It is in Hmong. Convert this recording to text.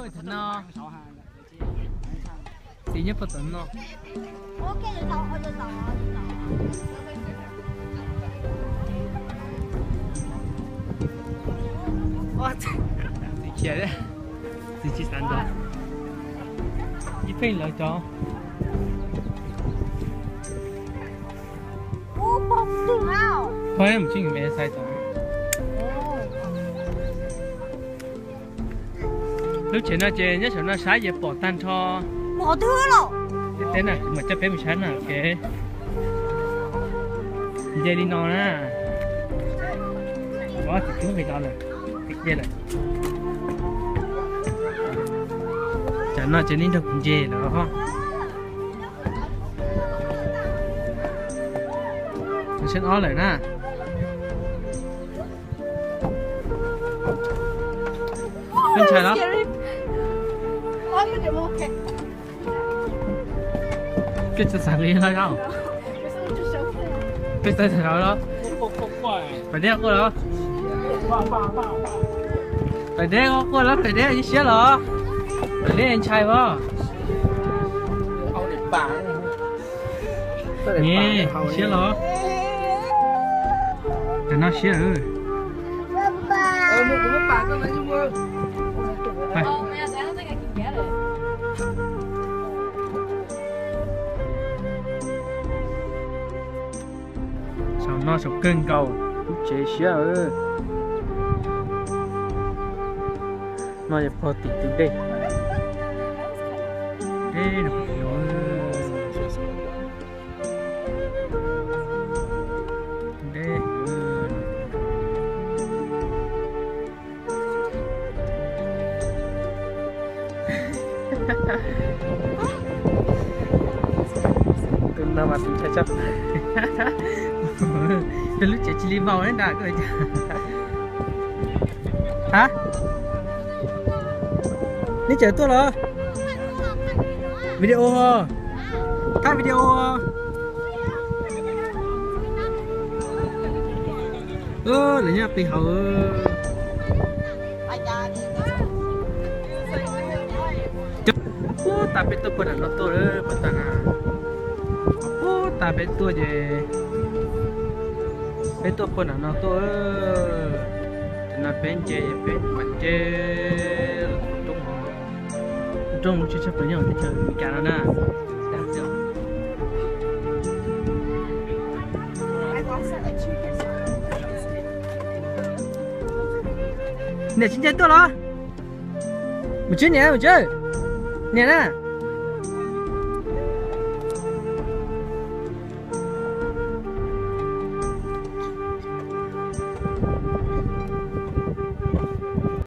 Thaum no, txiv nyob puag tom no. Txiv khiav, txiv tsis xav ntov. Ib pheej lawv cov. Phob mus tseem me xais tod. Lub tsev no ces nyob saum no saib ces pom tag nrho. Teb na, kuv mam coj peb mus saib na, ok. Nce li no na. Ua txiv tub nqis los lawm, nqis dej lawm. Tsam no ces nej nrog kuv nce lawm. Sab ob lawm na. Peb ntshai los? Peb tsis xav nqis los yog? Peb tsis xav los? Pais deb quaj los? Pais deb quaj los? Pais deb ib siab los? Pais deb ntshai os. Siab los? Tam no siab. Saum no saum kawg nkaus, lub tsev siab. No yog pog tim tus dej. Dej no. Dej. Tus no mas tus ntshai tshaj plaws. Lub tsev cia li vau li ntag. Ha? Neb tseem tuaj los? Video. Thab video. Lawv nyob qis hauv. Puag ta peb tuaj puag nram no tuaj lawm, puag ta na. Puag ta peb tuaj ces peb tuaj puag nram no tuaj. Tam no peb nce, peb mam nce roob, roob lub tsheb tshaj plaws nyob teb chaws Amelikas no na. Niam tsis nce tuaj los? Mus tsev niam, mus tsev niam na.